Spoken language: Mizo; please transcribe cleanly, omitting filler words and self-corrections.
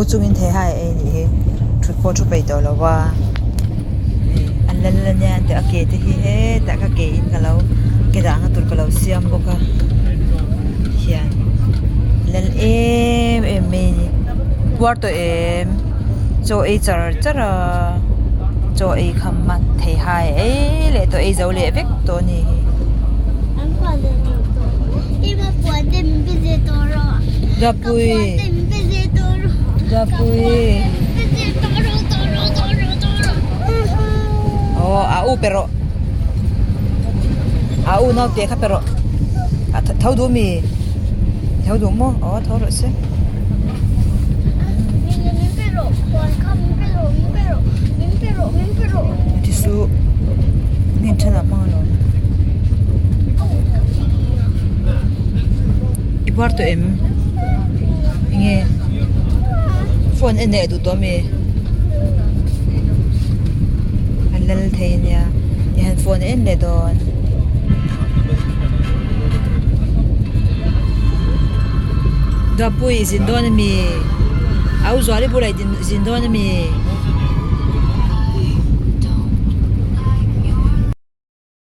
chungin theihai a ei a nih hi thut pawh a thu peih tawh lo a an lal ania a ke te hi hetah ka ke in ka lo ke dahna tur ka lo siam bawk a hian lal em em mai a ni puar tawh em chaw ei char char a chaw ei kham a theihai ei leh tawh ei zo leh vek tawh a ni hi. Dapui Dapui aw a u pe rawh a u naute kha pe rawh a tho duh mi tho duh maw aw tho rawh se. Ti suh hnim then ah hmang alawm i buar tawh em enge phone en leh duh tawh ami an lal thei ania tihian phone a en leh dawn. Dapui i zin dawn ami a u zuali bulah i zin dawn ami.